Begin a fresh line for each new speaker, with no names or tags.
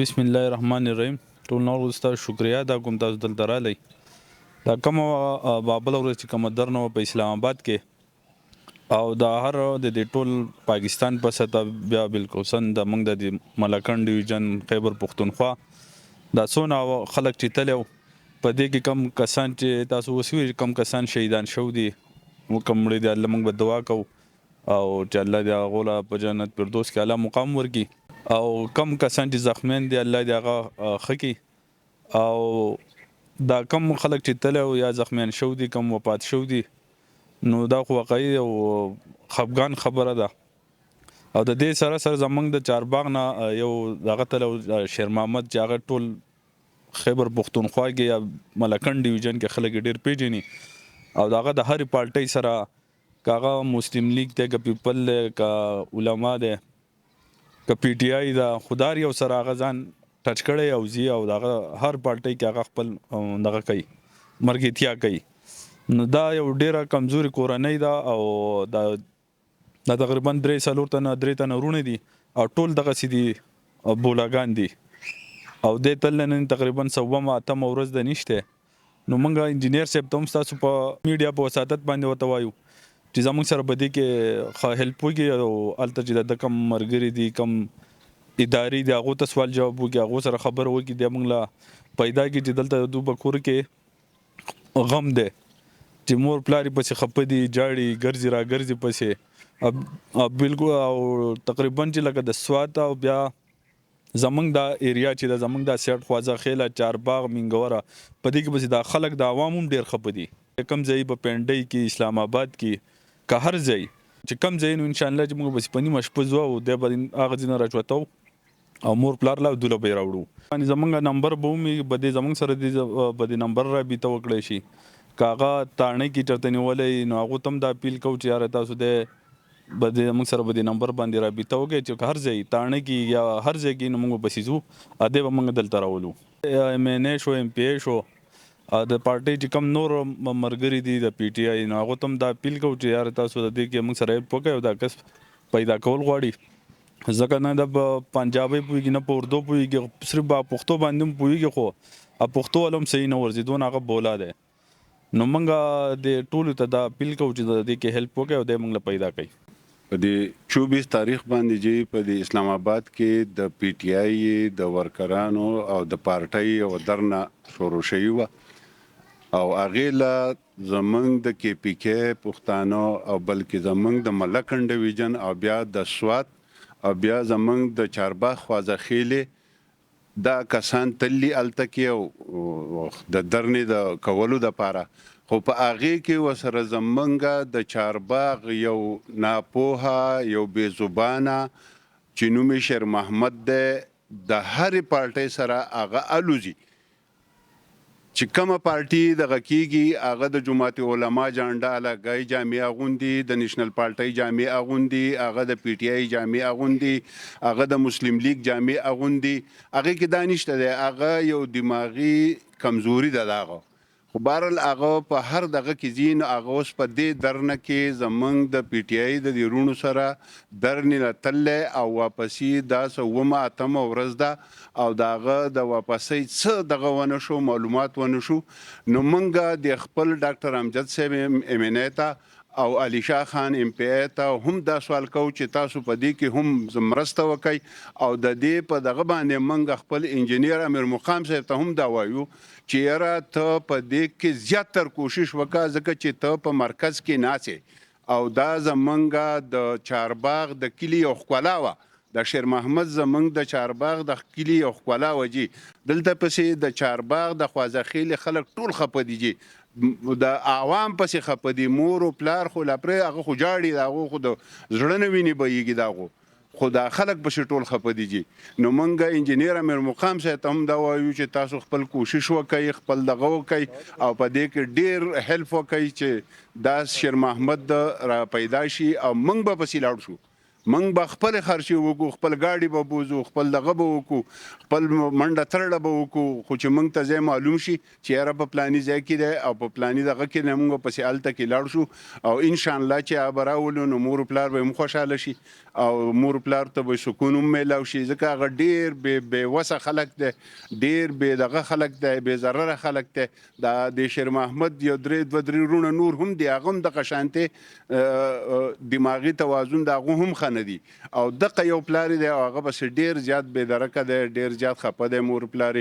بسم الله الرحمن الرحیم. ټول نور ستاسو شکریا ادا کوم، تاسو دلته رالی. دا کومه بابل ورځ چې کومه درنه وه په اسلام آباد کې او دا هر د دې ټول پاکستان په سطح، بیا بالکل د موږ د دې ملکند ډیویژن، خیبر پښتونخوا دا څونه خلک چې تللی، په دې کې کم کسان چې تاسو اوس وی، کم کسان شهیدان شو دي، کوم مړي دي، الله موږ به دعا کوو او چې الله دې هغو له په جنت فردوس کې اعلی مقام ورکړي، او کم کسان چې زخمیان دي، الله دې هغه ښه کړي. او دا کم خلک چې تللی او یا زخمیان شو دي، کم وفات شو دي، نو دا خو واقعي یو خفګان خبره ده. او د دې سره سره زمونږ د چارباغ نه یو دغه تللی، شیر محمد، چې هغه ټول خیبر پښتونخوا کې یا ملکند ډیویژن کې خلک ډیر پیژني، او دغه د هرې پارټۍ سره، که هغه مسلم لیګ دی، که پیپل دی، که علما دی، که پی ټی آی ده، خو دا یو سره هغه ځان ټچ کړی او ځي او دغه هر پارټۍ کې هغه خپل دغه کوي، مرګتیا کوي. نو دا یو ډیره کمزوري کورنۍ ده او دا دا تقریبا درې څلور تنه، درې تنه وروڼه دي او ټول دغسې دي او بولاګان دي. او د تل نن تقریبا څومه اتمه ورځ ده نشته. نو موږ انجینر صاحب ته هم ستاسو په میډیا په وساطت باندې ورته وایو چې زموږ سره په دې کې ښه help وکړي او هلته چې د کم مرګري دي، کم اداري دي، هغو ته سوال جواب وکړي، هغو سره خبره وکړي، دی موږ له پیدا کړي چې دلته د دوی په کور کې غم دی چې مور پلار یې پسې خپه دي، جاړي، ګرځي را ګرځي پسې بالکل. او تقریبا چې لکه د سوات او بیا زمونږ دا area چې دا زمونږ دا سیټ، خوازه خیله، چارباغ، مینګوره، په دې کې پسې دا خلک د عوام هم ډیر خپه دي. کم ځای په پنډۍ کې، اسلام آباد کې، که هر ځای چې کم ځای، نو ان شاء الله چې موږ بس په نیمه شپه ځو او دی به هغه ځای نه راچوتو او مور پلار لا دوله به یې راوړو. یعنې زمونږ نمبر به ومي، به دې زمونږ سره دې به دې نمبر رابطه وکړی شي. که هغه تاڼه کې چېرته نیولی، نو هغو ته هم دا اپیل کوو چې یاره تاسو دی به دې موږ سره به دې نمبر باندې رابطه وکړئ چې هر ځای تاڼه کې یا هر ځای کې، نو موږ پسې ځو، دی به موږ دلته راولو. ایم این ای شو، ایم پي ای شو، د پارټۍ چې کم نور مرګري دي د پي ټي آی، نو هغو ته هم دا اپیل کوو چې یاره تاسو د دې کې موږ سره help وکړئ او دا کس پیدا کول غواړي، ځکه نه د پنجابۍ پوهېږي، نه په اردو پوهېږي، صرف په پښتو باندې هم پوهېږي، خو پښتو والا هم صحیح نه ورځي، دونه هغه بولا دی. نو موږ د ټولو ته دا اپیل کوو چې د دې کې help وکړي او دی موږ له پیدا کړي.
په دې 24 تاریخ باندې چې په دې اسلام آباد کې د پی ټی آی د ورکرانو او د پارټۍ او درنه شروع شوی و او هغې له زمونږ د کې پی کې پښتانه او بلکې زمونږ د ملکند ډویژن او بیا د سوات او بیا زمونږ د چارباغ خوازه خیلې دا کسان تللی هلته کې او د درنې د کولو دپاره، خو په هغې کې ورسره زمونږ د چارباغ یو ناپوهه، یو بې زبانه چې نوم یې شیر محمد دی، د هرې پارټۍ سره هغه الوزي. چې کومه پارټي دغه کیږي، هغه د جماعت علما جانډه لګای جامې اغوندي، د نېشنل پارټۍ جامې اغوندي، هغه د پی ټی آی جامې اغوندي، هغه د مسلم لیګ جامې اغوندي. هغه کې دا نشته دی، هغه یو دماغي کمزوري ده داغه، خو بهرحال هغه په هر دغه کې ځي. نو هغه اوس په دې درنه کې زمونږ د پی ټی آی د دې وروڼو سره درنې له تللی او واپسي دا څه اوومه اتمه ورځ ده او د هغه د واپسۍ څه دغه ونه شو، معلومات ونه شو. نو مونږ د خپل ډاکټر امجد صاحب ایم این ای ته او علي شاه خان ایم پي ای ته هم دا سوال کوو چې تاسو په دې کې هم مرسته وکړئ. او د دې په دغه باندې مونږ خپل انجنیر امیر مقام صاحب ته هم دا وایو چې یاره ته په دې کې زیات تر کوشش وکړه، ځکه چې ته په مرکز کې ناست او دا زمونږ د چارباغ د کلي یو ښکلا وه. د شیر محمد زمونږ د چارباغ د کلي یو ښکلا وه جي. دلته پسې د چارباغ د خوازه خیلې خلک ټول خپه دي جي، د عوام پسې خپه دي. مور او پلار خو لا پرې، هغه خو جاړي، د هغو خو د زړه نه وینې بهیږي د هغو، خو دا خلک پسې ټول خپه دي جي. نو مونږ انجنیر امیر مقام صاحب ته هم دا وایو چې تاسو خپل کوشش وکړئ، خپل دغه وکړئ او په دې کې ډیر help وکړئ چې دا شیر محمد را پیدا شي او مونږ به پسې لاړ شو. موږ به خپلې خرچې وکړو، خپل ګاډي به بوځو، خپل دغه به وکړو، خپل منډه ترړه به وکړو، خو چې موږ ته ځای معلوم شي چې یاره په پلاني ځای کې دی او په پلاني دغه کې دی، موږ به پسې هلته کې لاړ شو او ان شاء الله چې هغه به راولو نو مور و پلار به یې هم خوشحاله شي او مور و پلار ته به سکون هم میلاو شي، ځکه هغه ډېر بې بې وسه خلک دی، ډېر بې دغه خلک دی، بې ضرره خلک دی. دا د شیر محمد یو درې دوه درې وروڼه نور هم دي، هغه هم دغه شانتې دماغي توازن د هغو هم ښه نه دي او دغه یو پلار دی او هغه بس ډېر زیات بې درکه دی، ډېر زیات خپه دی مور پلار.